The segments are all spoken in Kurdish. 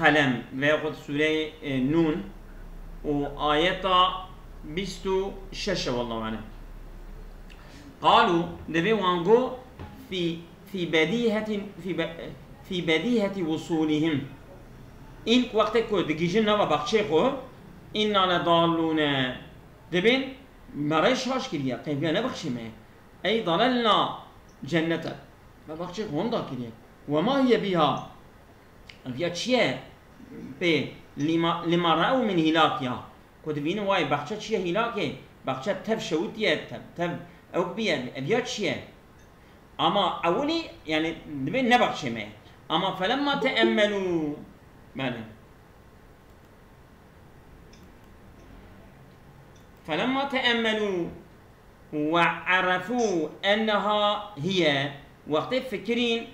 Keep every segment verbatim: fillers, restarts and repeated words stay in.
Qelem veyahut sûreyê, e, Nûn û ayeta bîst û şeş e, wallahu alem. Qalû, divê wan got, fî, fî bedîheti, fî be-, fî bedîheti wusûlihim. Îlk wextê ku digihîjin nava baxçeyê xwe, inna ledallûne. Dibên me rê şaş kiriye, qey viya ne baxçeyê me ye. Ey dalelna cennete. Me baxçeyê xwe winda kiriye. Ve ma hiye bîha. Ev ya çi ye? Pê lima, lima re'ew min hîlakîha. Ku dibînin wayê baxçe çi ye hîlakê? Baxçe tev şewitiye, tev, tev ewk biye. Ev ya çi ye? Ama ewilî, yani, dibê ne baxçeyê me ye. Ama felemma teemmelû. Belê. Felemma teemmelû ve erefû enneha hiye. Wextê fikirîn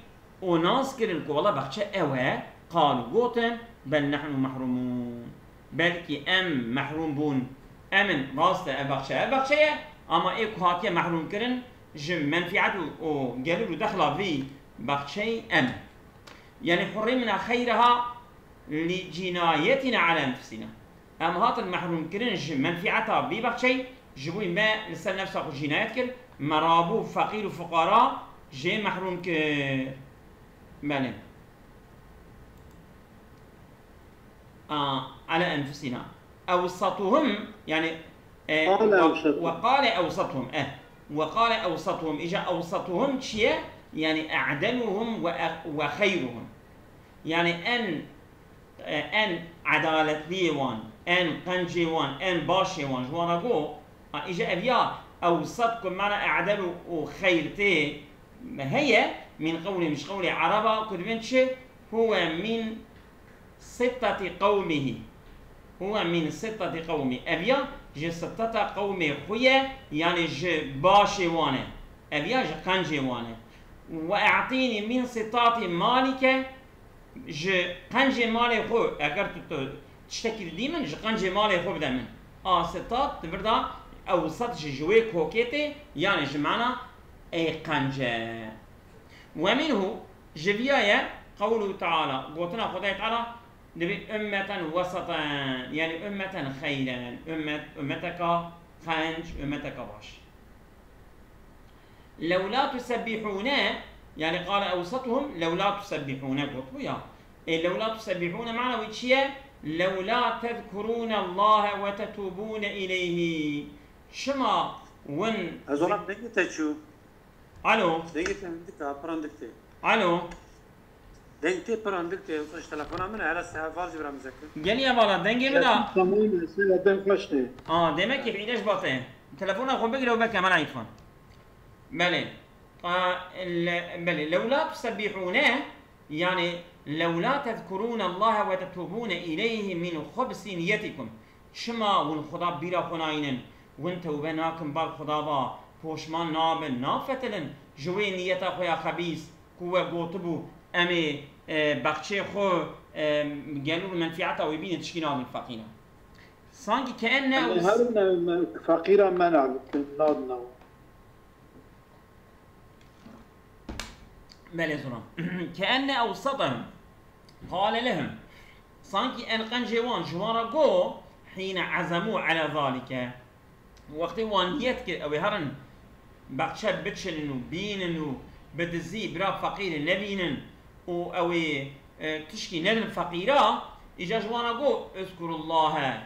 û nas kirin ku wela baxçe ew e, qalû, gotin, bel nehnu mehrûmûn. Belkî em mehrûm bûn. Em in, rast e, ev baxçe, ev baxçe ye, ama ê ku hatiye mehrûm kirin ji menfîet û, û gelir û dexla vî baxçeyê em. Yani hurrimna xeyreha li cinayetina ala enfusina. Em hatin mehrûm kirin ji menfîeta vî baxçeyê, ji bo me li ser nefsa xwe cinayet kir, me rabû feqîr û fuqara jê mehrûm kir. Belê. A, ala enfusina. Ewsatuhum, yani, e, Qale ve, ewsatuhum. Ve qale ewsatuhum, eh. Ve qale ewsatuhum. Îca ewsatuhum çi ye? Yani e'deluhum ve e-, ve xeyruhum. Yani en, e, en edaletliyê wan, en qencê wan, en başê wan ji wan re got, a, îca ev ya ewsat ku mana e'del û, û xeyr tê heye, min qewlê, min ji qewlê Ereba ku dibên çi? Huwe min sittati qewmihi. Huwe min sittati qewmi. Ev ya ji sittata qewmê xwe ye, yani ji başê wan e. Ev ya ji qencê wan e. Ve e'tînî min sittati malike, ji qencê malê xwe, eger tu, tu tiştekî didî min, ji qencê malê xwe bide min. A sitat, di vir de ewsat ji, ji wê kokê tê, yani ji mana ê qence. Ve minhu, ji viya ye, qewluhu teala, gotina Xwedayê Teala, dibê ummeten weseten, yani ummeten xeyren, ummet, ummeteka qenc, ummeteka baş. Lewla tusebbihûne, yani qale ewsatuhum, lewla tusebbihûne gotbû ya. E, lewla tusebbihûne mana wî çi ye? Lewla tezkurûne Allahe ve tetûbûne ileyhi. Çima win Ez ona dengê te çû. Alo. Dengê te hindik e, pir hindik tê. Alo. Deng tê pir hindik tê, ji telefona min e, hele se heval jî bira min zekin. Gelî hevala, dengê min a. Tamam, mesela deng xweş tê. A, demek ki hîle ji ba te. Telefona xwe bigire û veke, mela Îrfan. Belê. A, le-, belê. Lewla tusebbihûne, yani lewla tezkurûne Allahe ve tetûbûne ileyhi min xubsî niyetikum. Çima hûn Xuda bîra xwe nayînin? Hûn tewbe nakin bar Xuda va, poşman nabin, nafetilin ji wê niyeta xwe ya xebîs ku we gotibû, em ê, e, baxçeyê xwe, e, gelir û menfîeta wê bînin, tişkî nadin feqîran. Sankî keenne Em ê ew herin, em, feqîra me nabin, nadin ew. Belê, zû re. Keenne ewsatehum. Qale lehum. Sankî en qencê wan ji wan re got, hîne ezemû ala zalike. Wextê wan niyet kir, ew ê herin baxçe biçilin û bînin û bi dizî bira feqîrê nebînin û ew ê, e, tişkî nedin feqîra, îca ji wan re got, uzkurullahe.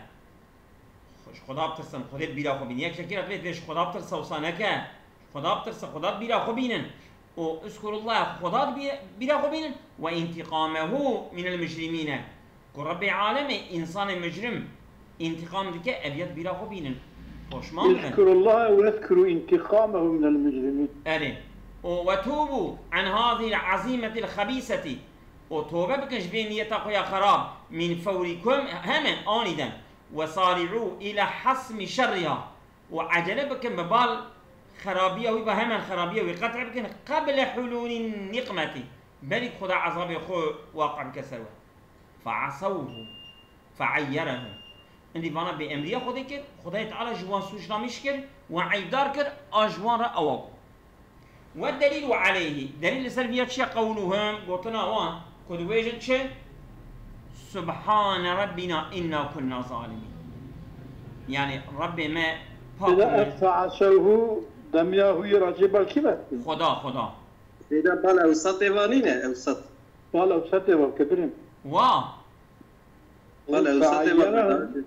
Ji Xuda bitirsin, Xwedê bîra xwe bînin. Yek jekî re divê, divê ji Xuda bitirse, wisa neke. Ji Xuda bitirse, Xuda bîra xwe bînin. Û uzkurullah, Xuda bî-, bîra xwe bînin. Ve intîqamehu minel mujrimîne. Ku Rebbê alemê însanê mujrim întîqam dike, ev yet bîra xwe bînin. Poşman bibin. Uzkurullah ve uzkuru intîqamehu minel mujrimîn. Erê. Û ve tûbû an hazihil azîmetil xebîsetî. Û tobe bikin ji vê niyeta xwe ya xerab. Min fewrikum, hemen aniden. Ve sari'û îlâ hasmi şerriha. Û ecele bikin bi bal xerabiya wî, ba hemen xerabiya wî qet'e bikin. Qeble hulûlî nîqmetî. Berî Xuda ezabê xwe waqe bike ser we. Fe'esewhu. Fe'eyyerehum. Hindî vana bêemriya Xwedê kir, Xwedayê Teala ji wan sûcnamîş kir, wan eybdar kir, a ji wan re ewa got. Ve delîlu aleyhî, delîl li ser viya çi ye? Qewluhum, gotina wan, ku dibêjin çi? Subhane Rabbina inna kunna zalimin. Yani Rabbê me pak Ila û me- efe'asewhu demiya hûyî racê belkî be. Xweda, Xweda. Seyda bal ewsatê vanî ne ewsat. Bal ewsatê ve kibirin. Wa. Bal ewsatê Fe'ayyerehum. vanî.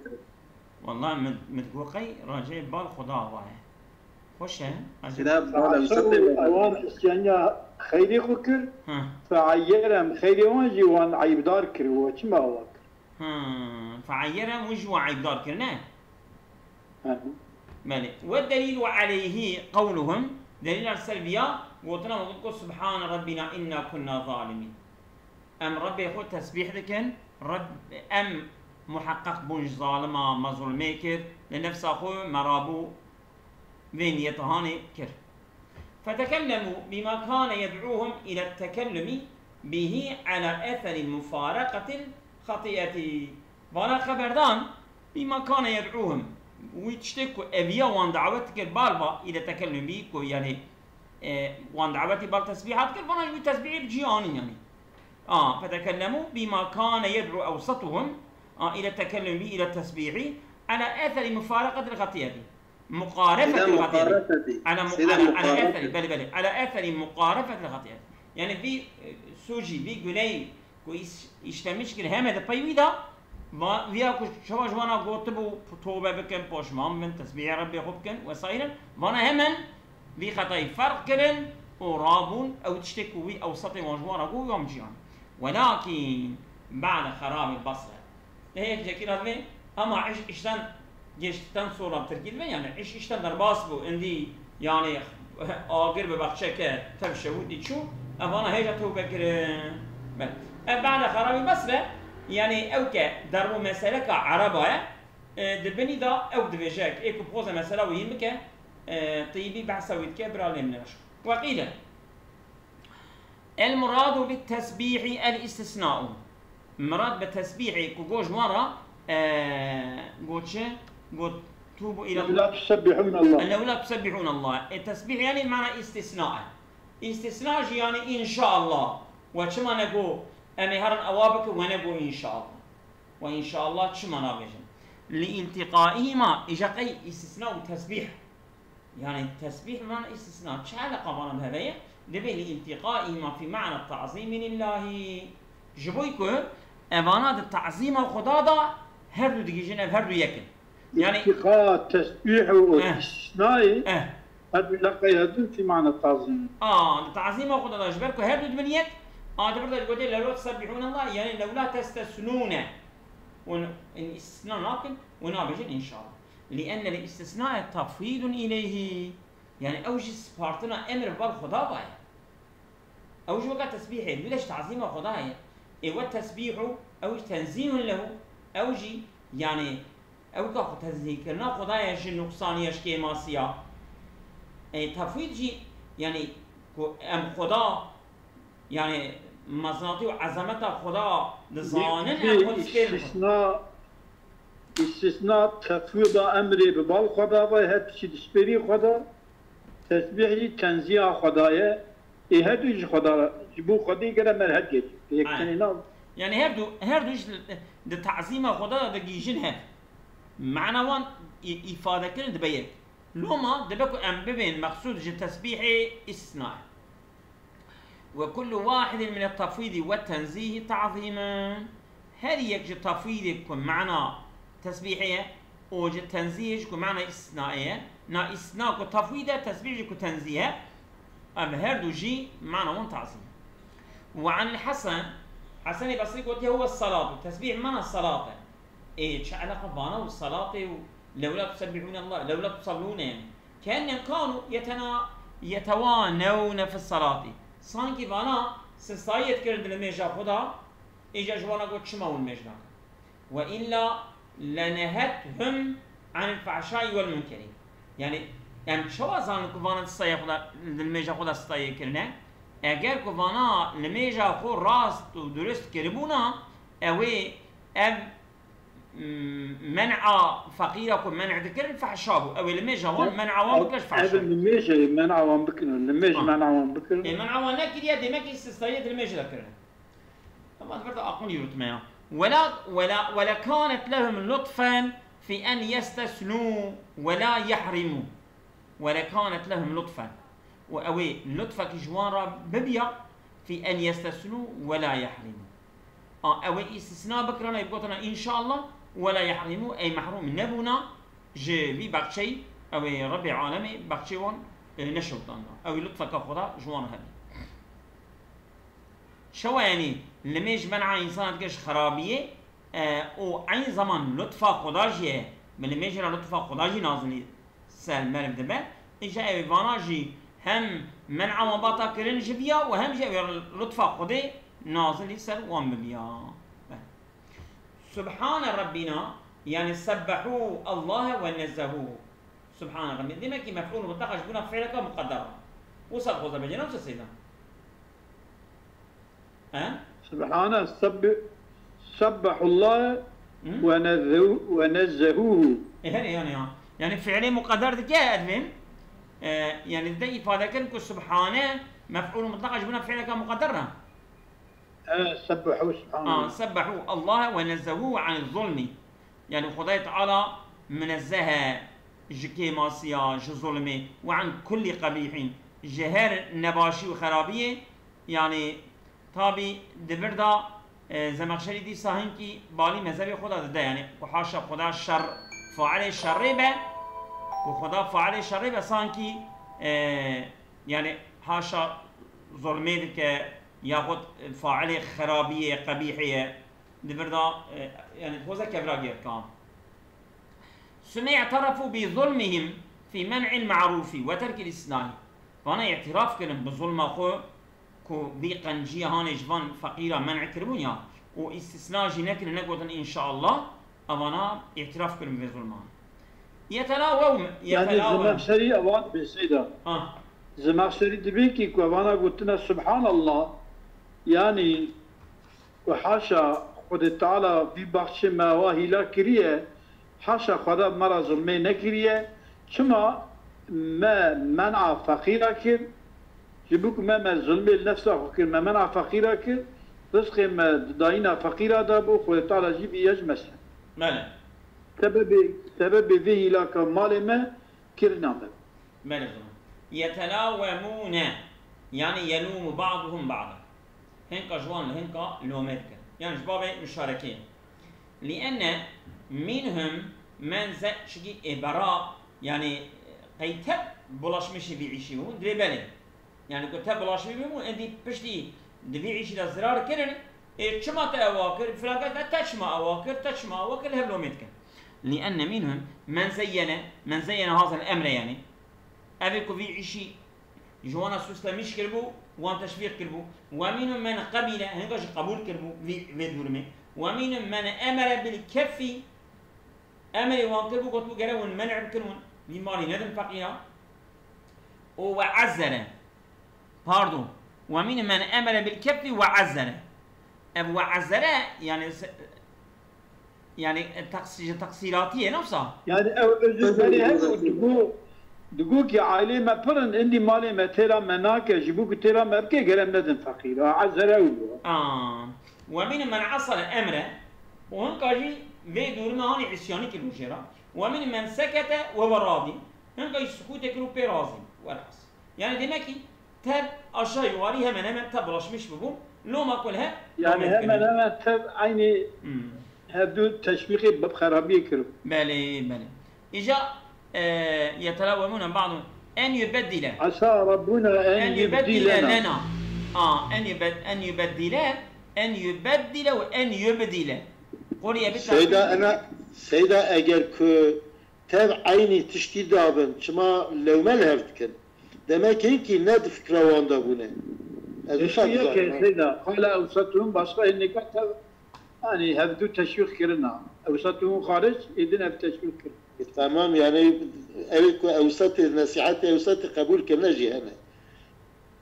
Wallahi min, min digot qey racê bal Xweda va ye. Xweş e. Acayip. Seyda bal ewsatê vanî. Ewan isyanya xeyrê xwe kir. Hı. Fe'ayyerehum xeyrê wan jî wan eyibdar kir. Û çima ewa kir? Hı. Fe'ayyerehum wî jî wan eyibdar kir ne? Hı. Belê. Ve delîlu aleyhî qewluhum. Delîl ser viya gotina me got Subhane Rabbina inna kunna zalimin. Em Rebbê xwe tesbîh dikin. Reb, em muheqeq bûn ji zalima me zulmê kir. Li nefsa xwe me rabû vê niyetihanê kir. Fetekellemû bîma kane yed'ûhum île tekellumî bihî ala etherî mufareqetil xetiyetî. Vana xeberdan bîma kane yed'ûhum. Wî tiştê ku eviya wan dawet dikir bal va île tekellumî ku yani e, wan dawetî bal tesbîhat kir, vana jî wî tesbîhê bi cî anîn yani. A, fetekellemû bîma kane yed'û ewsetuhum, a, île tekellumî île tesbîhî, ala etherî mufareqetil xetiyetî. Muqarefetil Seyda xetiyetî. muqarefetî. Ala mu-, Seyda ala, ala muqarefetî. etherî, belê, belê. Ala etherî muqarefetil xetiyetî. Yani vî, e, sûcî, vî guneyî ku îş-, îşlemiş kir heme di pey wî de, va-, viya ku çawa ji wana gotibû, tobe bikin, poşman bin, tesbîhê Rebbê xwe bikin, wesaîre, vana hemen vî xetayî ferq kirin û rabûn, ew tiştê ku wî ewsetê wan ji wan re got, wan bi cî anî. Welakîn ba'de xerabî Basre. Heye yekî re divê, ama iş işten geçtikten sonra tirkî divê, yani iş işten derbas bû, indî yani agir bi bexçeke tev şewitî çû, evana hêja tewbe kirin. Bel. Ev ba'de xerabî Basre, yani ew ke derbo meseleka Ereba ye, e, di binî de ew dibêje, ê ku poze mesela wî bike, e, tîbî behsa wî dike, bira lê min neşk. Weqîle. El muradu bit tesbîhî el istisna'u. Mirad bi tesbîhê ku got ji wan re, e, got çi? Got tûbû ila Lewla tusebbihûn Allah. Lewla tusebbihûn Allah. E, tesbîh yani mana istisna e. Istisna jî yani inşallah. We çima nego em ê herin ewa bikin, we nego inşallah. We inşallah çima nabêjin? Li iltiqaihima, îja qey istisna û tesbîh. Yani tesbîh mana istisna. Çi eleqa vana bi heve ye? Dibê li iltiqaihima fî ma'na ta'zîmî lillahî. Ji bo ku evana di ta'zîma Xweda de her du digihîjin, ev her du yek in. Yani İltiqa tesbîh û Eh. istisnayê eh, her du leqey hedin fî mana tazîm. a, di ta'zîma Xweda de ji ber ku her du dibin yek, a di vir de ji gotê lewla tusebbihûn Allah, yani lewla testesnûne. Û in istisna nakin û nabêjin inşallah. Li'enne li istisnae tafwîdun ileyhî. Yani ew jî spartina emir bar Xweda vaye. Ew jî weka tesbîhê, wî de ji tazîma Xwedayê. Ê we tesbîhu, ew jî tenzîhun lehu, ew jî, yani, ew ka xwe tenzîhkirina Xwedayê ji nuqsaniya, ji kêmasiya. Ê tefwîd jî, yani, ku em Xweda, yani, mezinatî û ezemeta Xweda dizanin, em xwe dispêrin Xweda. Îstisna, îstisna tefwîda emrê bi bal Xweda ve, her tiştî dispêrî Xweda, tesbîh jî tenzîha Xweda ye. Ê her du ji Xweda, ji bo Xwedê gere me her yek. Yek Aynen. tenê nav. Yani her du, her du ji di tazîma Xweda de digihîjin hev. Mana wan î-, îfade kirin dibe yek. Loma dibe ku em bibên mexsûd ji tesbîhê îstisna ye. Ve kullu wahidin min et-tefwîdî ve tenzîhî ta'zîmen. Her yek ji tefwîdê ku mana tesbîhê ye û ji tenzîhê jî ku mana îstisnayê ye. Na îstisna ku tefwîd e, tesbîh jî ku tenzîh e. Ev her du jî mana wan tazîm. Ve anil Hesen, Hesenê Basrî gotiye, huve salatu, tesbîh mana salat e. Ê, çi eleqa vana û salatê û lewla tusebbihûne Allah, lewla tusallûne yani. Kenne kanu yetena, yetewanewne fis salati. Sankî vana sistayiyê dikirin di limêja xwe de, îca ji wana got çima hûn limêj nakin. Ve illa lenehethum anil fahşai vel munkeri. Yani em çawa zanin ku vana sistayê xwe de, di limêja xwe de sistayê kirine? Eger ku vana limêja xwe rast û durust kiribûna, ew ê ev men'a feqîra ku men'e dikirin fehşa bû. Ew ê limêja wan, men'a wan bikir ji fehşa. Ev limêj ê men'a wan bikin, limêj men'a wan bikin. Ê men'a wan nekiriye, demek îstisnayê di limêjê de kirine. Ama di vir de aqil yürütme ya. ولا، ولا، ولكانت لهم لطفا في أن يستثنوا ولا يحرموا. ولكانت لهم لطفا. û ew ê lutfekî ji wan re bibiya, في أن يستثنوا ولا يحرموا. A, ew ê îstisna bikirana, ê bigotana, înşallah, ولا يحرموا, ey mehrûm nebûna ji vî baxçeyî, ew ê Rebbê alemê baxçeyê wan, e, neşewitandina. Ew ê lutfeka Xweda ji wan re hebî. Çawa, yanî, limêj men'a însana dike ji xerabiyê, e, û eyn zeman lutfa Xweda jî ye. Bi limêjê re lutfa Xweda jî nazilî ser meriv dibe. Îja ew ê vana jî hem men'a wan bata kirin ji viya û hem jî ew ê lutfa Xwedê nazilî ser wan bibiya. Be. Subhane Rabbina, yanî sebbehû Allahe ve nezzehû. Subhane Rabbi. Demek ki mef'ûl mutlaqa ji bona fi'leke muqedder e. Wisa dixwaze bêje, ne wisa Seyda? He? Subhane, sebbi-, sebbehullah Hı? ve nezzehu-, ve nezzehuhu. E, her yani ya. Yani fi'lê muqedder dike edvên. E, yani de ifade kirin ku Subhane mef'ûl mutlaqa ji bona fi'leke muqedder e. E, sebbehu, subhanallah. Ah, sebbehu Allah ve nezzehu anil zulmi. Yani Xwedayê Teala minezzeh e ji kêmasiya, ji zulmê, ve an kulli qebîhin, ji her nebaşî û xerabiyê. Yani tabî di vir de, e, Zemexşerî dîsa hinkî balî mezhebê xwe de dide. Yani ku haşa Xweda şer, failê şerê be, ku Xweda failê şerê be, sankî, e, yani haşa zulmê dike, yaxud failê xerabiyê, qebîhê ye, di vir de, e, yani dixwaze kevra gêr ka. Sümme i'terafu bi zulmihim fi men'il ma'rufi ve terkil istisnai. Vana îtiraf kirin bi zulma xwe ku vî qenciyê hanê ji van feqîra men'e kiribûn ya û îstisna jî nekirin, negotin înşallah, evana îtiraf kirin bi vê zulman. Yetelawewm, Yani yetelawewm. Zemexşerî ewan bê Seyda. Ah. Zemexşerî dibê ki ku evana gotine Subhanallah, yani ku haşa Xwedê Teala vî baxçê me ewa hîla kiriye, haşa Xweda me ra zulmê nekiriye. Çima me men'a feqîra kir? Ji bo ku me, me zulmê li nefsa xwe kir, me men'a feqîra kir, rizqê me di dayîna feqîra da bû, Xwedê Teala jî vî ye ji me ser. Bele. Sebebê, sebebê vê hîlaka malê me kirina me. Belê, zû. Yetelawemûne, yani yelûmu ba'duhum ba'da. Hinka ji wan li hinka lome dikin. Yani ji babê muşarekê. Li'enne minhum men ze-, çikî ê bera, yani qey te bulaşmişî vî îşî bû, divê belê. Yani ku te bulaşmî bû, êdî piştî di vî îşî de zirar kirin, ê çima te ewa kir, filan kes te çima ewa kir, te çima ewa kir, hev lomê dikin. Li'enne minhum men zeyyene, men zeyyene hazel emre yani. Ev ê ku vî îşî ji wana süslemiş kiribû, wan teşvîq kiribû. Ve minhum men qebîle, hinga jî qebûl kiribû vî, vê durumê. Ve minhum men emere bil keffî, emerê wan kiribû, gotibû gere hûn men'e bikin, hûn vî malî nedin feqîra. Û ve ezzere. Pardon. Ve min men emere bil keffi ve ezzere. Ev ve ezzere, yani se-, yani, e, taks-, ji taksîratî ye, ne wisa? Yani ew özür Özür dilerim, dilerim. Digo, digo ki ailê me pir in, êdî malê me têra me nake, ji bo ku têra me bike, gere em nedin feqîr. A, ezzere ew bû. A. Ve min men asale emre. Û hinka jî vê duruma hanî îsyanî kiribû jê re. Ve min men sekete ve ve radî. Hinka jî sukûtê kir û pê razî. Welhas. Yani demek ki tev aşağı yukarı hemen hemen tev bulaşmış bû. Loma kul he Yani hemen hemen tev aynı Hmm. hevdu teşvîqê bi xerabiyê kirib. Belê, belê. Îca, e, yetelawemûne ba'du en yubeddile. Asa Rabbuna en En yubeddile yubdilena. lena. A, en yubed-, en yubeddile, en yubeddile ve en yubdile. Quriye bi Seyda tehfif. Ena, Seyda eger ku tev eynî tiştî dabin, çima lewme li hev dikin? Demek ki ne di fikra wan de bûne. Ez wisa Eşkî yek dizanim, ha. Seyda, qala ewsetuhum başqa hineka tev, yani hevdu teşwîq kirina. Ewsetuhum xaric, êdin ev teşwîq kirin. E, tamam, yani ew ku ewsetê, nesîhetê ewsetê qebûl kirine jî hene.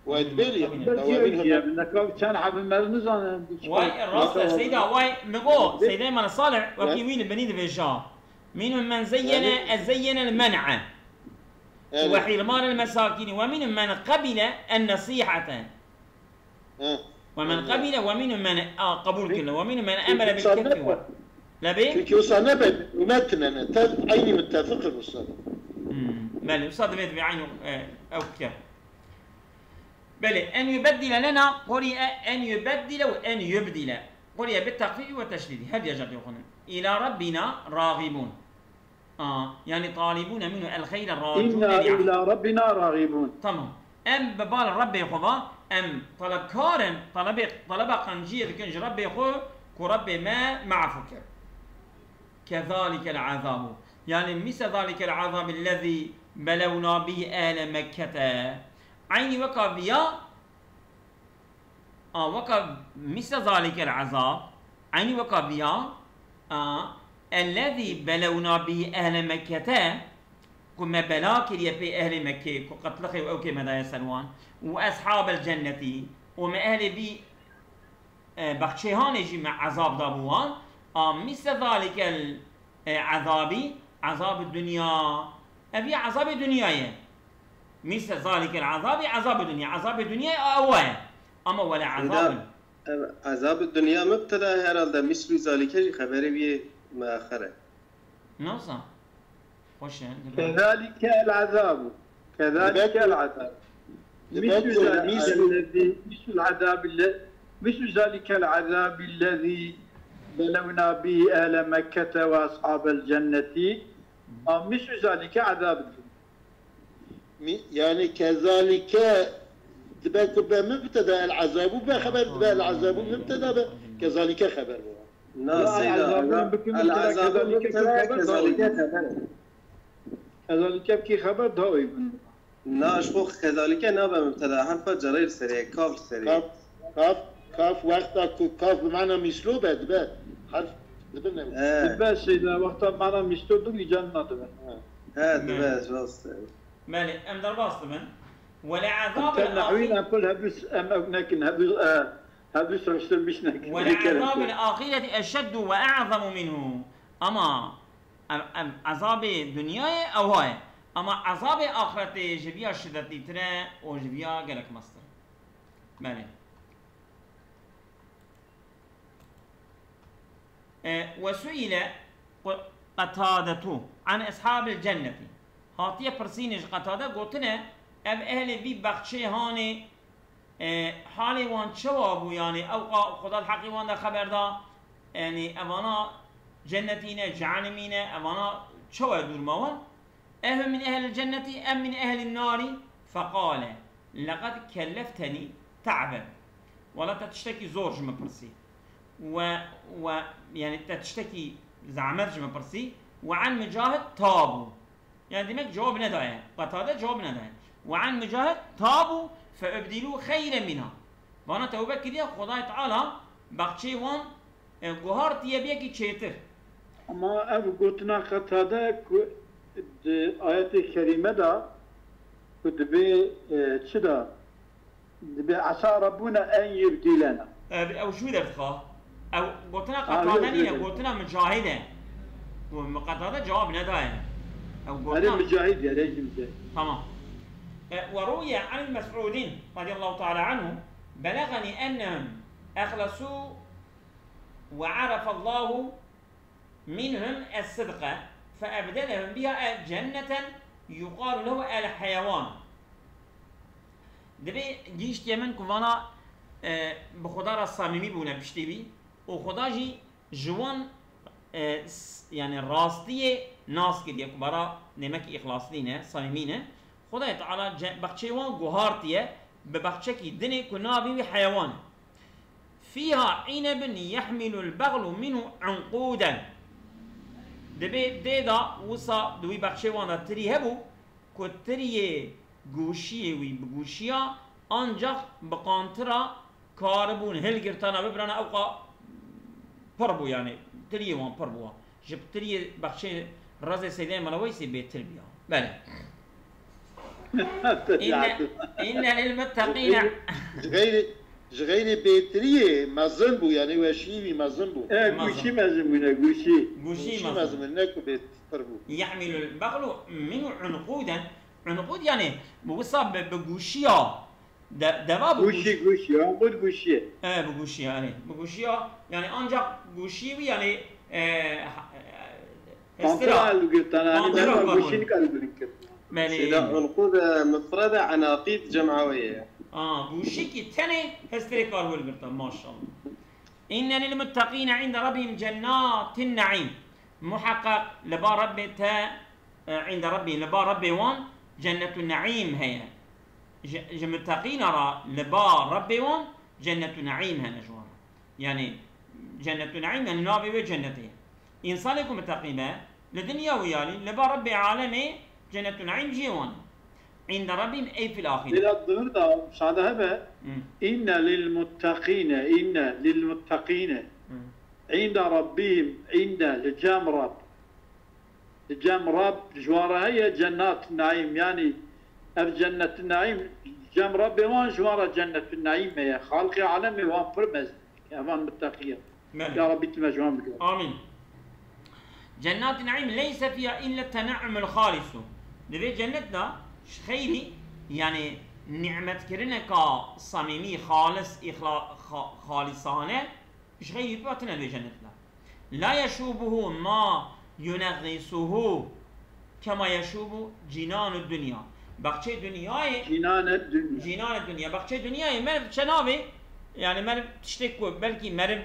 Wayt Hmm, bêrî, tabii. Belki dawa ew min diye, hema. Neka çend hebin mer nizanin. Vay, rast e, Seyda, vay, min go, Seyda Emane Salih, wekî Vay. Wî li binî dibêja. Minhum men zeyyene, Yani ez zeyyene l-men'e. Yani. Ve hirman el-mesakini. Ve minhum men qebile en-nesihate. Ha. ومن قبل ومنهم من، a, qebûl kirine. ومنهم من أمر Çünkü wisa بالكف nebe, لبيك. Çünkü wisa nebe, hükümet tine ne, tev, aynî müttefiq in wisa. Belê, wisa divê divê aynî, e, ew kir. Belê, en yubeddile lena, quriye en yubeddile ve en yubdile. Quriye bi takfifi ve teşdidi. Her diya jardê xwinin. İla Rabbina ragibun. A, yani talibune minhu el hayre racune إنا li ahli. إلى ربنا راغبون. Tamam. Em bi bal Rabbê xwe va, em talebkar in, talebê, taleba qenciyê dikin ji Rabbê xwe, ku Rabbê me me efû kir. Kezalikel azabu. Yani misle zalikel azabi lezî belewna bihî ehle Mekkete. Eynî weka viya, a, weka misle zalikel azab, eynî weka viya, a, ellezî belewna bihî ehle Mekkete, ku me bela kiriye pê ehlê Mekkê, ku qetlixê û ewkê me daye ser wan, û eshabel cennetî, û me ehlê vî, e, bexçêhanê jî me ezab dabû wan, a, misle zalikel, e, ezabî, ezabê dunya, ev ya ezabê dunyayê. Misle zalikel azabi, azabê dunya. Azabê dunyayê a ewa ye. Ama wele Eda, azabin. Ev ezabê dunya mubteda herhalde, mislu zalike jî xeberê wî muaxer e. Nasıl? Hoş yani. كذلك العذاب. كذلك العذاب. Dibet مثل ku ذلك mislu الذي، مثل العذاب الذي، مثل ذلك العذاب الذي بلونا به أهل مكة وأصحاب الجنة. أو مثل ذلك عذاب الدنيا. Mi- yani kezalike dibe ku be mubteda el azabu be xeber dibe el azabu mubteda be kezalike xeber be. Na seyda, العذاب el, بكل el مبتدا azabu كذلك mubteda, خبر kezalike ضعيف. xeber e. كذلك بكل خبر ضعيف. Na ji xwe kezalike nabe mubteda, herfa cereyr serê, kaf serê. Kaf, kaf, kaf wexta ku kaf bi mana mislu be dibe. Harf dibe ne? He, بس إذا وقت معنا مستور دو جنة. he, dibe, rast e. Belê, em derbas dibin. Wele azab Sen nahwî em kul hebis em ev nekin, hebis, e, hebis riştirmiş nekin. Wele azab el ahireti eşeddu ve a'zamu minhu. Ama em, em, azabê dunyayê ewa ye. Ama azabê axiretê ji viya şiddetlîtir e û ji viya gelek mestir e. Belê. E, ve suile Qu-, Qetadetu an eshabil cenneti. Hatiye pirsînê ji Qetade, gotine, ev ehlê vî bexçê hanê, e, halê wan çawa bû, yani ew qa-, Xuda li heqê wan de xeber da, yani evana cennetî ne, cehennemî ne, evana çawa dûr ma wan? Ehum min ehlil cenneti em min ehlin nari? Feqale, leqed kelleftenî te'ben. Wala te tiştekî zor ji min pirsî. We, we, yani te tiştekî zehmet ji min pirsî. Ve an Mücahid tabu. Yani demek cevap nedaye. Qetade cevap nedaye. Ve an Mücahid tabu fe ubdilu xeyre minha. Vana tewbe kiriye, Xwedayê Teala baxçeyê wan, e, guhartiye bi yekî çêtir. Ama ev gotina Qetade ku di ayetê kerîme de ku dibê, e, çi de? Dibê esa Rabbuna en yubdilena. Ev, ew ji wî derdixa. Ew gotina Ha, Qetade yok, nîne, yok. Gotina Mücahid e. Ku Qetade cevap nedaye. Ew Erê gotina Mücahid ya, erê Mücahid. Tamam. E, ve ruye anil Mes'udin radiyallahu teala anhu, belagani ennehum ehlesu ve arafallahu minhum es-sidqe fe ebdelehum biha cenneten yuqalu lehu el heyewan. Dibê gihiştiye min ku vana, e, bi Xuda re samîmî bûne piştî wî û Xuda jî ji wan, e, s-, yani rastiyê nas kiriye ku bara nemekî îxlasî ne, samîmî ne. Xwedayê Teala ce-, baxçeyê wan guhartiye bi baxçekî dinê ku navê wî heyewan e. Fîha înebin yehmilul beglu minhu unqûden. Dibê dê de wisa di wî baxçeyê wan de tirî hebû ku tiriyê goşiyê wî bi goşiya ancax bi qantira karibûn hilgirtana bibirana ewqa pir bû, yani tiriyê wan pir bû. Ji tiriyê baxçeyê rezê Seydê Mela Weysê bêtir bûya. Belê. Înne, înne lil muttaqîne. Ji xeyrê, ji xeyrê bêtiriyê mezin bû, yani weşî wî mezin bû. E, guşî mezin bûne, guşî. Guşî Guşî mezin. Mezin bû, ne ku bêtir bû. Yehmilul beglu minhu unqûden. Unqûd yani bi wisa bi, bi guşiya De, deva bi gûşî, gûşî, ya xwe gûşî. E, bi gûşî, yani. Bi gûşî ya, yani ancak gûşî wî, yani, e, ha- e, Kontrol hestira. Hilgirtan, yani Kontrol ben kabul. Gûşî nikare gurî kir. Belê. Seyda Ulqu de Misra de enaqîd cem'a wê ye. Aa, gûşî ki tenê hestirê kar hilgirtan, maşallah. İnne lil muttaqîne inde rabbihim cennatin naîm. Muheqeq li ba Rebbê te, e, inde Rebbî, li ba Rebbê wan Cennetun Neîm heye. Ji, ji muteqîna re li ba Rebbê wan Cennetun Neîm hene ji wan re. Yani Cennetun Neîm, yani navê wê cennetê ye. Însanê ku muteqî be, li dinya û yalî, li ba Rebbê alemê Cennetun Neîm cihê wan e. Inde Rebbîm ey fil axîre. Lêla di vir de şade hebe, Hmm. Inne lil muttaqîne, inne lil muttaqîne. Hmm. Inde Rebbîm, inde li cem Reb. Li cem Reb ji wan re heye cennat naîm, yanî ev cennet naîm cem Rebbê wan ji wan re cennet naîm heye. Xalqê alemê wan pir mezin dike. Evan muttaqî ye. Belê. Ya Rebbî tu me ji wan bike. Amîn. Cennat naîm leyse fiha illa tenaumul halisu. Di vê cennet de ji xeyrî, yani nîmetkirina ka samîmî, xalis, îxla, xa, xalisane, ji xeyrî hatine di vê cennet de. La yeşubuhu ma yuneğisuhu kema yeşubu cinanu dunya. Baxçê dinyayê Cînane dunya. Cînane dunya. Baxçê dinyayê meriv çenavê, yani meriv tiştek ku belkî meriv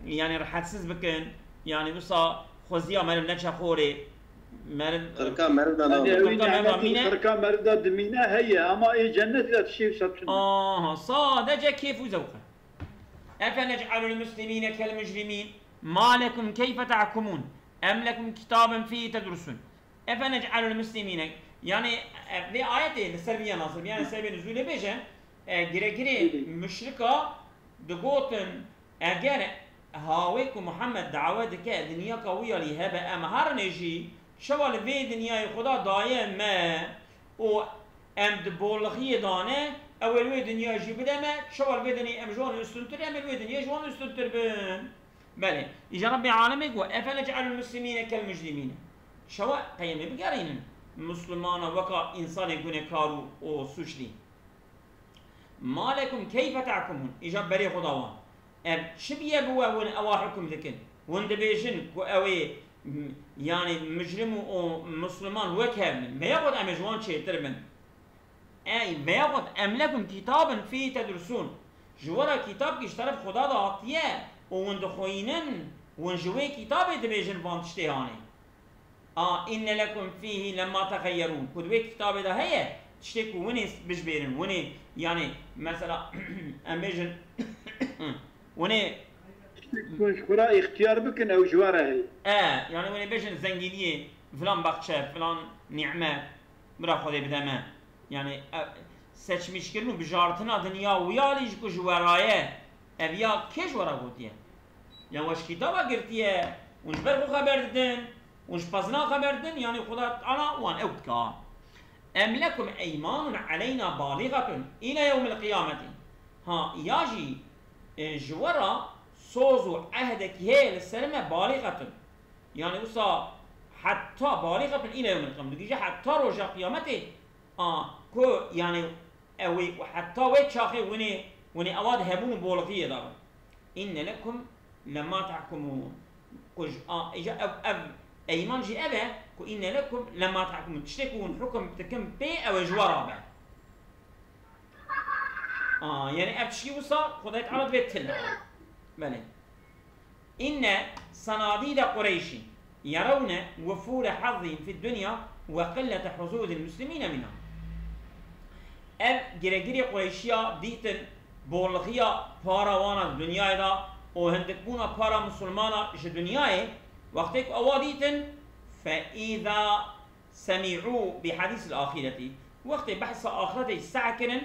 yani rahatsiz bikin, yani wisa xweziya meriv neçe xorê, meriv Qirka meriv de Hadi navê. Ew Qirka meriv de nîmetî mîne. Qirka meriv de dimîne heye, ama ê cennet de tiştê wisa tune. Aha, sadece kêf û zewq e. Efe nec'alul muslimîne kel mujrimîn, ma lekum keyfe tahkumûn, em lekum kitabun fîhî tedrusun. Efe nec'alul muslimîne, yani, e, vê ayetê li ser vî ya nasib, yani sebê nuzulê bêje, e, giregirê muşrika digotin, eger hawê ku Muhammed dawe dike, dinyaka wî yalî hebe, em herinê jî, çawa li vê dinyayê Xuda daye me û em di bolixiyê de ne, ew ê li wê dinyayê jî bide me, çawa li vê dinyayê em ji wan ustuntir, em ê li wê dinyayê ji wan ustuntir bin. Belê, îca Rebbê alemê got, efe nec'alul muslimîne kel mujrimîne. Çawa qey em ê bigerînin Muslimana weka însanê gunekar û, û sûclî? Ma lekum keyfe tahkumûn? Îca berê xwe da wan. Ev çi biye bi we hûn ewa hukm dikin? Hûn dibêjin ku ew ê, m-, yanî mujrim û, û musliman wek hev bin. Me ya got em ê ji wan çêtir bin. Ey, veya got, em lekum kitabun fîhî tedrusûn. Ji we re kitabkî ji teref Xuda de hatiye û hûn dixwînin, hûn ji wê kitabê dibêjin van tiştê hanê. A, inne lekum fîhî lemma texeyyerûn. Ku di wê kitabê de heye, tiştê ku hûn ê bijbêrin, hûn ê, yanî, mesela, em bêjin, hûn ê Tiştek ku ji xwe re îxtiyar bikin, ew ji we re heye. E, yanî hûn ê bêjin zengîniyê, filan baxçe, filan nîmet, bira Xwedê bide me. Yanî, e, seçmîşkirin û bijartina dinya wiyalî ji ku ji we re ye, ev ya kê ji we re gotiye? Ya we ji kitaba girtiye, hûn ji ber xwe xeber didin, hûn ji pezina xeber didin, yanî Xuda Teala wan ew dike. Em lekum eymanun eleyna balîxetun île yewmil qiyameti. Ha, ya jî, e, ji we re soz û ehdekî heye li ser me balîxetun. Yani wisa hetta balîxetun île yewmil qiyam. Digije hetta roja qiyametê, a, ku yani ew ê, hetta wê çaxê winê, winê ewa di hebûn û bolixiyê de bin. Inne lekum lema tahkumun. Ku ji, a, îca ev, ev eyman jî ev e ku inne lekum lema tahkumun. Tiştê ku hûn hukum dikin pê ew ê ji we re be. A, yani ev tiştî wisa Xwedayê Teala divê tune. Belê. Inne sanadîde Qureyşî yerewne wufûre hezzîn fid dunya we qillete huzûzil muslimîne mîna. Ev giregirê Qureyşiya dîtin bolixiya para wana di dinyayê de û hindikbûna para misilmana ji dinyayê, wextê ku ewa dîtin, fe îza semî'û bi hedîsil axîretî, wextê behsa axretê ji se kirin,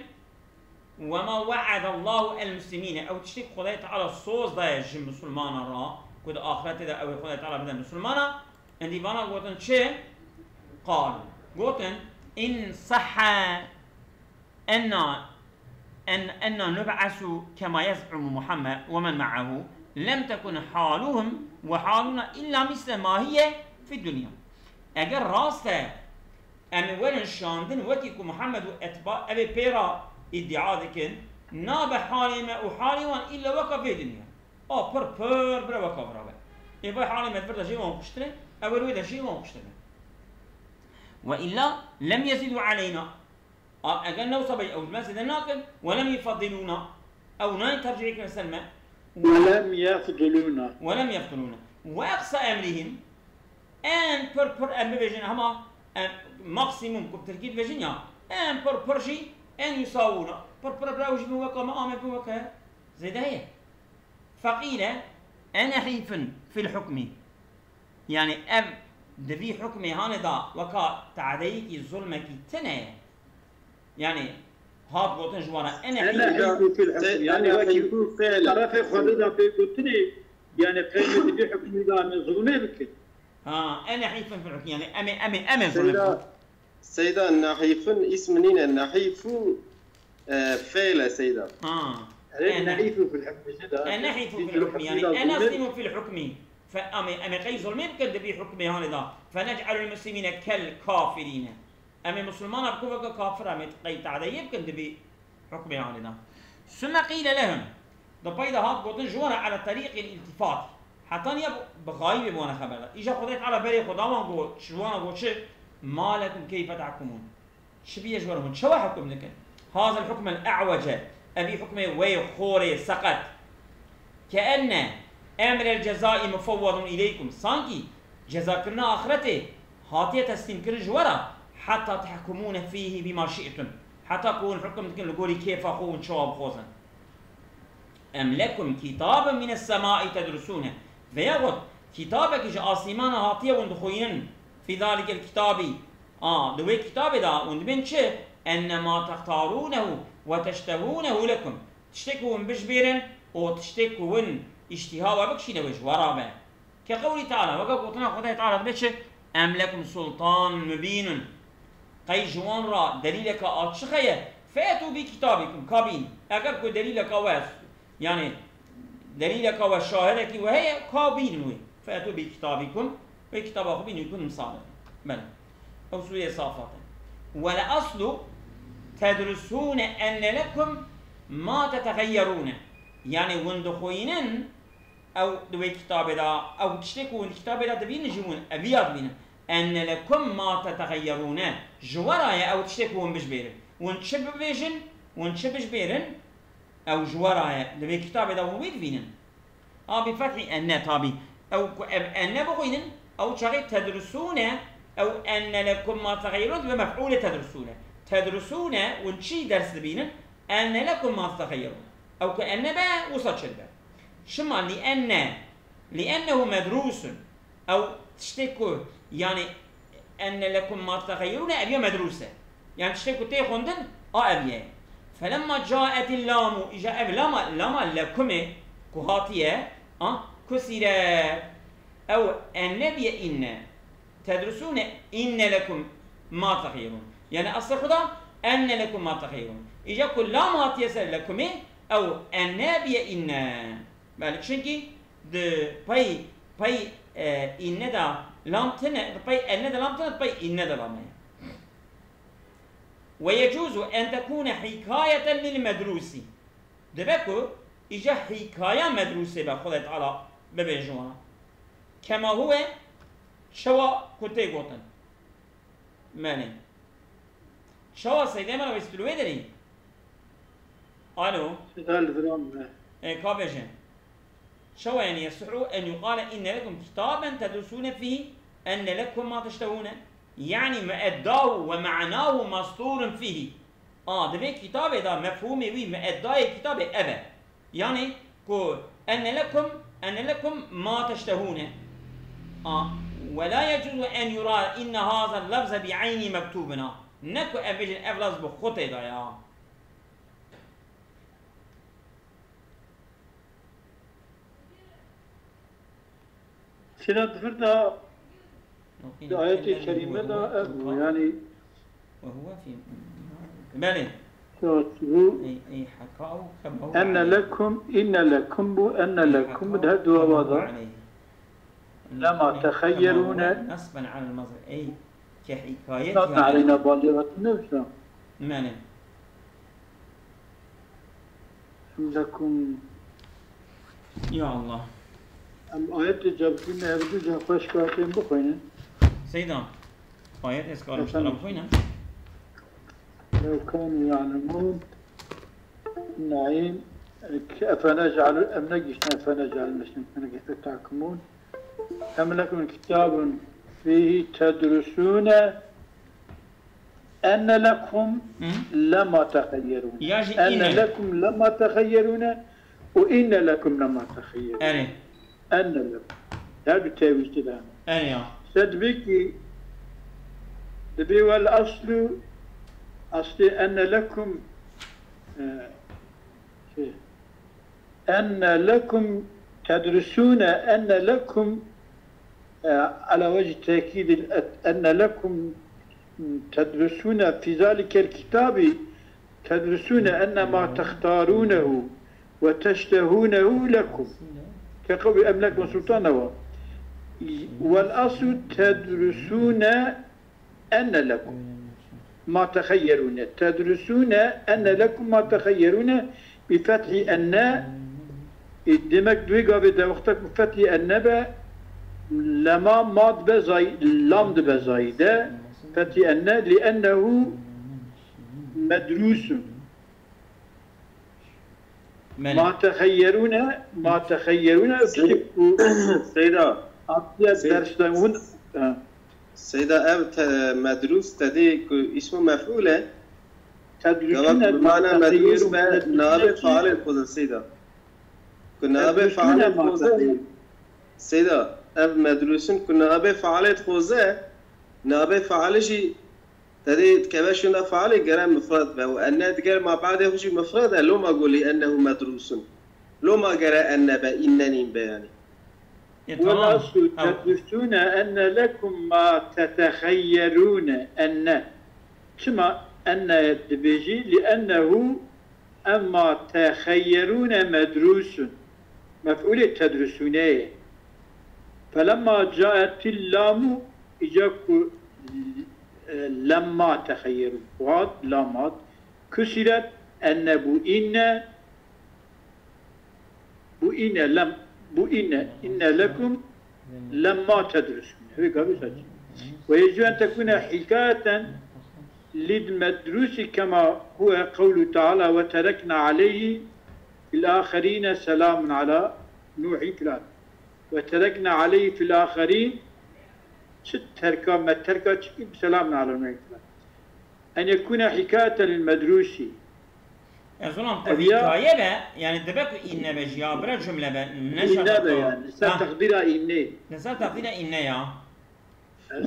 وما وعد الله المسلمين، ew tiştê ku Xwedayê Teala soz daye ji misilmana re, ku di axretê de ew ê Xwedayê Teala bide misilmana, endî vana gotin çi? Qal. Gotin, in sahha enna, en, enna nub'asu kema yez'umu Muhammed ve men ma'ahu, lem tekun haluhum ve haluna illa misle ma hiye fid dunya. Eger rast e, em ê werin şandin wekî ku Muhammed û etba, ev ê pê re îdia dikin, nabe halê me û halê wan îlla weka vê dinya. A pir pir bire weka vira be. Ê vay halê me di vir de jê wan kuştine, ew ê li wê de jê wan kuştine. Ve illa lem yezîdû aleyna. A, eger ne wisa bey, ew ji me zêde nakin, we lem yufeddilûna. Ew nayên tercihê kirin ser me. ولم يفضلونا. Ve lem yefdilûna. Ve eqsa emrihim. En pir pir em bibêjin hema, em, maksimum ku bi tirkî dibêjin ya. En pir pir jî en yusawûna. Pir pir bira ew jî bin weka me, a me bin weke zêde heye. Feqîle enehîfin fil hukmî. Yani ev di vî hukmê hanê da weka tadeyekî zulmekî tune ye. Yani hat gotin ji wana ene Ene hîfin. Hîfû fil hukm. Yani wekî terefê xwe de da pê gotinê, yani qey di vî hukmî da em ê zulmê bikin. Ha, ene hîfin fil hukm. Yani em ê, em ê, em ê zulmê bikin. Seyda, Seyda, nehîfin îsm nîne, nehîfû, e, fêl e Seyda. Ha. Erê, ene. Nehîfû fil hukmî Seyda. E, nehîfû fil hukmî, yani, e, nasîmû fil hukmî. Fe, em ê, em ê qey zulmê bikin di vî hukmê hanê da. Fe nec'alul muslimîne kel kafirîne. Em ê misilmana bikin weke kafir, em ê qey tadeyê bikin di vî hukmê hanê da. Sümme qîle lehum. Di pey de hat gotin ji wan re ala terîqil îltifat. Heta niye bi, bi xayîbê bi wan re xeber da. Îja Xwedê Teala berê xwe da wan got, ji wan re got çi? Ma lekum keyfe tahkumûn. Çi bûye ji wan re hûn çawa hukm dikin? Hazel hukmel e'wece. Evî hukmê wê xorê seqet. Keenne emrel cezai mufawwadun ileykum. Sankî cezakirina axiretê hatiye teslîmkirin ji we re. Heta tahkumûne fîhî bîma şi'tum. Heta ku hûn hukm dikin li gorî kêfa xwe hûn çawa bixwazin. Em lekum kitabun mines semai tedrusûne. Veya got, kitabekî ji asîmana hatiye hûn dixwînin. Fî zalikel kitabî. A, di wê kitabê de hûn dibên çi? Enne ma textarûnehu ve teştehûnehu lekum. Tiştê ku hûn bijbêrin û tiştê ku hûn îştîha we bikişîne wê ji we re be. Ke qewlî Teala, weke gotina Xwedayê Teala dibe çi? Em lekum sultan mubînun. Qey ji wan re delîleka açiq heye? Fe'tû bi kitabîkum, ka bîn. Eger ku delîleka we, yani delîleka we, şahidekî we heye, ka bînin wê. Fe'tû bi kitabîkum, wê kitaba xwe bînin, kuntum sadiqîn. Belê. Ew sûreyê Safat e. Wel aslu tedrusûne enne lekum ma tetexeyyerûne. Yani hûn dixwînin, ew di wê kitabê de, ew tiştê ku hûn di kitabê de dibînin jî hûn eviya dibînin. Enne lekum ma tetexeyyerûne. Ji we re ye ew tiştê ku hûn bijbêrin. Hûn çi bibêjin, hûn çi bijbêrin, ew ji we re ye. Di vê kitabê de hûn wî dibînin. A bi fethî enne tabî. Ew ku ev enne bixwînin, ew çaxê tedrusûne, ew enne lekum ma tetexeyyerûn dibe mef'ûlê tedrusûne. Tedrusûne, hûn çi ders dibînin? Enne lekum ma tetexeyyerûn. Ew ku enne be, wisa çi dibe? Çima? Li enne, li ennehu medrûsun. Ew tiştê ku, yani, enne lekum ma tetexeyyerûne, ev ya medrûs e. Yani tiştê ku tê xwendin, a ev ye. Felemma caetil lamu, îja ev lama, lama lekumê ku hatiye, a, kusire, ew enne biye inne. Tedrusûne inne lekum ma tetexeyyerûn. Yani eslê xwe da enne lekum ma tetexeyyerûn. Îja ku lam hatiye ser lekumê, ew enne biye inne. Belê, çunkî di pey, pey, e, inne de lam tine, di pey enne de lam tine, di pey inne de lam heye. Ve yecûzu en tekûne hikayeten lil medrûsî. Dibe ku îja hîkaya medrûsê be, Xwedê Teala bibêje wana. Kema huwe, çawa ku tê gotin. Menê. Çawa Seydê me wê stûlê derî? Alo. Seda li viran me. E, ka bêje. Çawa yani yesihhu en yuqale inne lekum kitaben tedrusûne fîhî enne lekum ma teştehûne. Yani mueddahu ve ma'nahu masturun fîhî. A, di vê kitabê de mefhûmê wî, mueddayê kitabê ev e. Yani ku enne lekum, enne lekum ma teştehûne. A, ve la yecuzu en yura inne haza lafze bi eyni mektubina. Ne ku ev bêjin ev lafz bi xwe tê de ya. Sira di vir de di ayetê kerîme de ev bû, yani. Belê. Enne lekum, inne lekum bû, enne lekum di her duwa wa da. Lema texeyyerûne. Nasben alel mazhar. Ey, ke hikayet. Nasben aleyna balî ne wisa. Belê. لكم. Ya Allah. Em ayetê cevbîne hevdu ca xweş katên bixwînin. Seyda, ayet ez karim ji te re bixwînim. لو كانوا يعلمون. Naîm, أفنجعل، em negihîştine أفنجعل المسلمين كالمجرمين. أم لكم كتاب فيه تدرسون أن لكم لما تخيرون. Ya jî أن لكم لما تخيرون وإن لكم لما تخيرون. Erê. أن لكم. Her du tevî tê de. Erê ya. Sedbekî dibê والأصل، aslê أن لكم، e, şey, أن لكم تدرسون، أن لكم، آه، على وجه التأكيد، أن لكم تدرسون في ذلك الكتاب، تدرسون أن ما تختارونه وتشتهونه لكم كقول أم لكم سلطان و، والأصل تدرسون أن لكم ما تخيرون، تدرسون أن لكم ما تخيرون بفتح أن. E, demek di wê gavê de wexta ku fethî enne be, lema ma dibe zay-, lam dibe zayîde, fethî enne, لأنه مدروس. Belê. ما تخيرون، ما تخيرون, ew tiştê ku Seyda. Hatiye Seyda. Ders de hûn, ha. Seyda, ev te-, medrûs te dê ku îsmu mef'ûl e. Tedrusûne. Gava ku bi mana medrûs be, nabê failê xwe de Seyda. Ku nabê failê xwe de. Seyda, ev medrûsûn ku nabê failê xwe de, nabê failê jî Tedê dikeve şûnda failê gere mifred be û enne diger mabadê xwe jî mifred e, loma go لأنه مدروس. Loma gere enne be, inne nîn be yanî. E, tamam. والأصل تدرسون أن لكم ما تتخيرون أن. Çima enne dibêjî? لأنه أما تخيرون مدروس. Mef'ûlê tedrusûne ye. فلما جاءت اللام, îca ku, e, lemma texeyyerûn. Hat, lam hat. Kusiret, enne bû inne. Bû inne, lem, bû inne, inne lekum lemma tedrusûn. Hevê gavê saçî. ويجوز أن تكون حكاية للمدروس كما هو قوله تعالى: وتركنا عليه في الآخرين سلام على نوح في العالمين. وتركنا عليه في الآخرين, çi terka, me terka çi kir, سلام على نوح في العالمين. أن يكون حكاية للمدروس. E, Zulam, te hikaye be, yani dibe ku inne be jî ya, bira cumle be, ne şart e yani. Li ser teqdîra inne. Li ser teqdîra inne ya.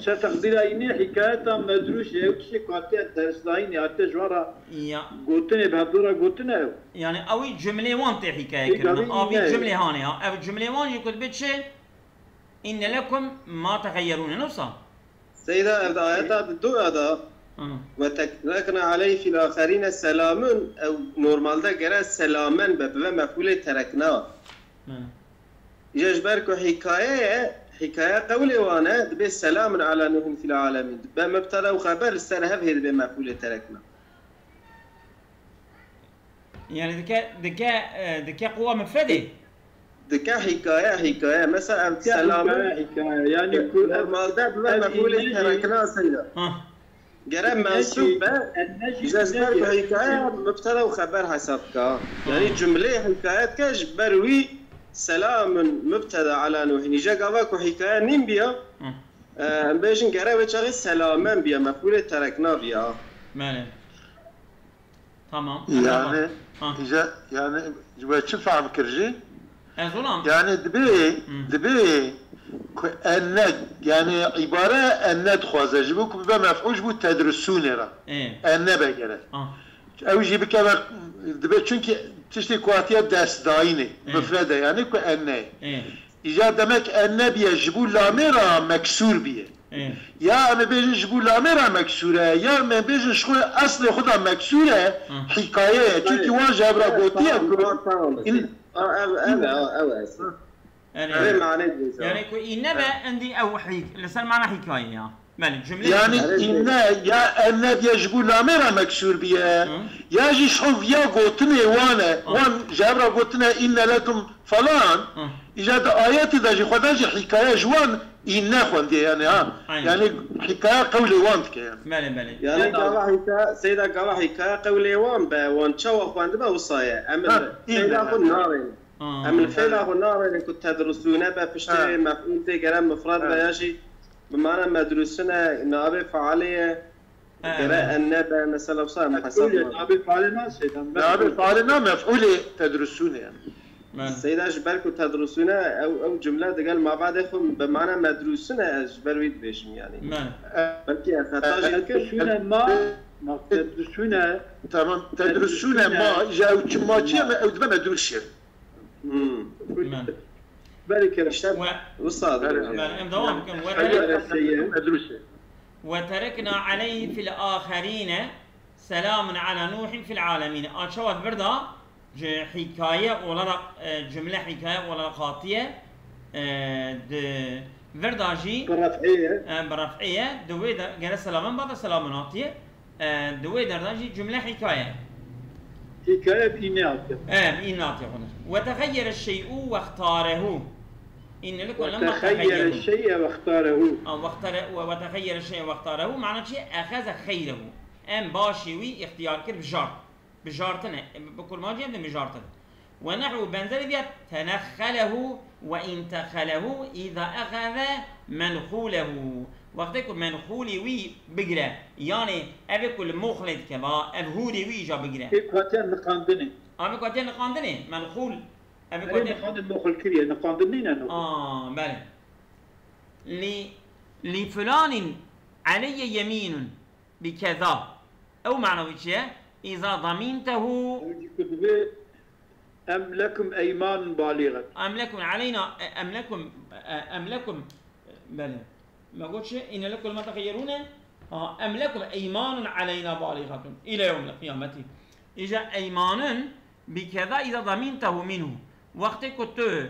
Ser teqdîra înê hikayeta medrûs e, ew tiştê ku hatiye dersdayînê, hatiye ji wan re gotinê, bi hevdû re gotine ew. Yani ew cumlê wan tê hikaye kirine. Avî cumlê hanê ha. Ev cumlê wan jî ku dibe çi? Înne lekum ma texeyyerûne, ne wisa? Seyda, ev di ayeta di dû ya de, "Ve terekna aleyhi fil axerîne selamun", ew normalde gere selamen be, bibe mefûlê terekna. Îja ji ber ku hîkaye ye, hîkaye qewlê wan e, dibê selamun ala Nuhin fil alemîn. Dibe mubteda û xeber li ser hev hê dibe mefûlê terekna. Yani dike, dike, e, dike quwa mufredê. Dike hîkaye, hîkaye. Mesela ev selamun hîkaye. Yani ku normalde dibe mefûlê terekna seyda. Ha. Gere mensûb be, ji ber ku hîkaye mubteda û xeber hesab dike. Yanî cumleyê hîkaye dike ji ber wî selamun mubteda ala Nuhin. Îja gava ku hîkaye nîn biya, e, em bêjin gere wê çaxê selamen biya, mefûlê terekna biya. Belê. Tamam. Yani, îja, yani, we çi fehm kir jî? Ez olam. Yani dibê, dibê ku enne, yani îbare enne dixwaze, ji bo ku bibe mef'ûl ji bo tedrisûnê re. Ê. Enne be gerek. Ah. Ew jî bikeve, dibe çünkü tiştê ku hatiye destdayînê, mufred e, yani ku enne. Ê. Îcar demek enne biye, ji bo lamê re meksûr biye. Ê. Ya em ê bêjin ji bo lamê re meksûr e, ya em ê bêjin ji xwe eslê xwe de meksûr e, hîkaye ye. Çünkü wan ji hev re gotiye ku... Ev, ev, ev, ev, ev. Erê. Vê manê dibêje. Yani ku îne be, endî ew hîk-, li ser mana hîkaye ya. Belê, cumle. Yani inne ya enne diye ji bo lamê re meksûr biye. Hı. Ya jî şov ya gotinê wan e. Hı. Wan ji hev re gotine inne lekum falan. Hı. Îca di ayetê de jî Xweda jî hîkaye ji wan inne xwendiye yani ha. Aynen. Yani hîkaye qewlê wan dike yani. Belê, belê. Yani gava hîkaye, seyda gava hîkaye qewlê wan be, wan çawa xwendibe wisa ye. Em li fêla xwe narêne. Em li fêla xwe narêne ku tedrusûne be piştê mef'ûl tê gere mifrad be ya jî bi mana medrûsine nabê fealê ye. Gere enne be mesela wisa em hesab nakin. Nabê fealê na seyda. Nabê fealê na mef'ûlê tedrusûne yani. Seyda ji ber ku tedrusûne ew, ew cumle digel mabadê xwe bi mana medrûsûne ez ji ber wî dibêjim yani. Belkî ez heta jî dikim. Tedrusûne ma, ma tedrusûne. Tamam, tedrusûne ma, ya ew çi ma çi ye, ew dibe medrûs ye. Hmm. Belê kere. İşte wisa dikim. Belê, em devam bikin. Ve terek-, medrûs ye. Ve terekna aleyhi fil aherîne selamun ala Nuhin fil alemîn. A çawa virda Ci-, hikaye olarak, e, cümle hikaye olarak hatiye, e, di vir de jî, bi ref'ê ye. E, bi ref'ê ye, di wê de gere selamen bade selamen hatiye, e, di wê der de jî cümle hikaye. Hikaye bi înnê hatiye. E, bi înnê hatiye xwe. Ve texeyyere şey'u ve xtarehu. Înne li ku lemma texeyyere şey'e ve xtarehu. A, ve xtare-, ve, ve texeyyere şey'e ve xtarehu, mana çi? Exeze xeyrehu. Em başê wî îxtiyar kir, bijart. Bijartin e. Bi kurmancî em dê bijartin. Ve nehwu benzerî diye tenexxelehu ve intexelehu îza exeze menxûlehu. Wextê ku menxûlê wî bigire, yanî evê ku li moxlê dike, va ev hûrê wî îca bigire. Ê ku hatiye niqandinê. Amê ku hatiye niqandinê, menxûl. Evê ku hatiye niqandin moxl kiriye, niqandin nîne niqandin. Aa, belê. Li, li fulanin aleyye yemînun. Bi keza. Ew mana wî çi ye? Îza damîntehu. Ew jî ku divê em lekum eymanun balîxetun. Em lekum aleyna, e, em lekum, e, em lekum, belê. Me got çi? Îne lekum ma texeyyerûne? Ha, em lekum eymanun aleyna balîxetun. Île yewmil qiyameti. Îja eymanun bi keza îza damîntehu minhu. Wextê ku tu,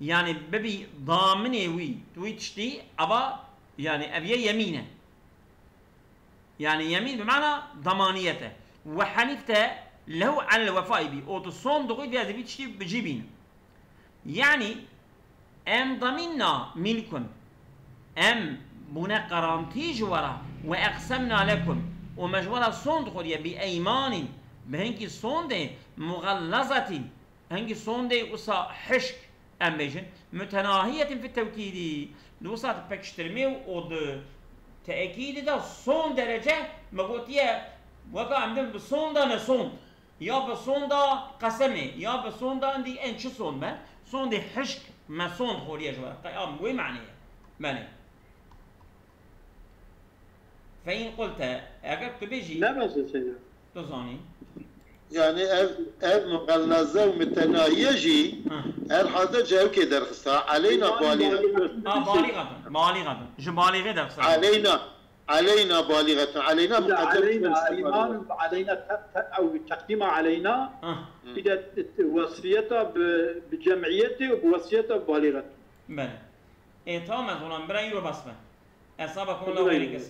yani bibî daminê wî, tu wî tiştî, eva, yani ev ye yemîn e. Yani yemîn bi mana damaniyet e. Ve helifte lehu alel wefai bî. Û tu sond dixwî vê ez vî tiştî bi cî bînim. Yani em damînna minkum. Em bûne qarantî ji we re. Ve eqsemna lekum. Û me ji we re sond xweriye bi eymanîn. Bi hinkî sondê muxellazetîn. Hingî sondê wisa hişk, em bêjin, mutenahiyetin fi tewkîdî, di wisa di pekiştirmê û di teekîdî de son derece me gotiye, weka em din bi sonda ne sond, ya bi sonda qesemê, ya bi sonda endî en çi sond be, sondê hişk me sond xoriye ji we re. Qeyam wê manê ye. Belê. Fe in qulte, eger tu bêjî, ne bes e seyda. Tu zanî. Yani ev, ev muxellaze û mutenahiye jî, ha, her halde cewkê derxista. Aleyna balî. Ha, balîxetun, balîxetun. Ji balîxê derxista. Aleyna, aleyna balîxetun. Aleyna muqeddem. Aleyna, eyman, aleyna te-, te-, ew teqdîma aleyna, ha, îde wesfiyeta bi, bi cemiyetê û bi wesfiyeta bi balîxetun. Belê. Ê, tamam, ez ona bira îro bas be. Hesaba komla wêrê kesî.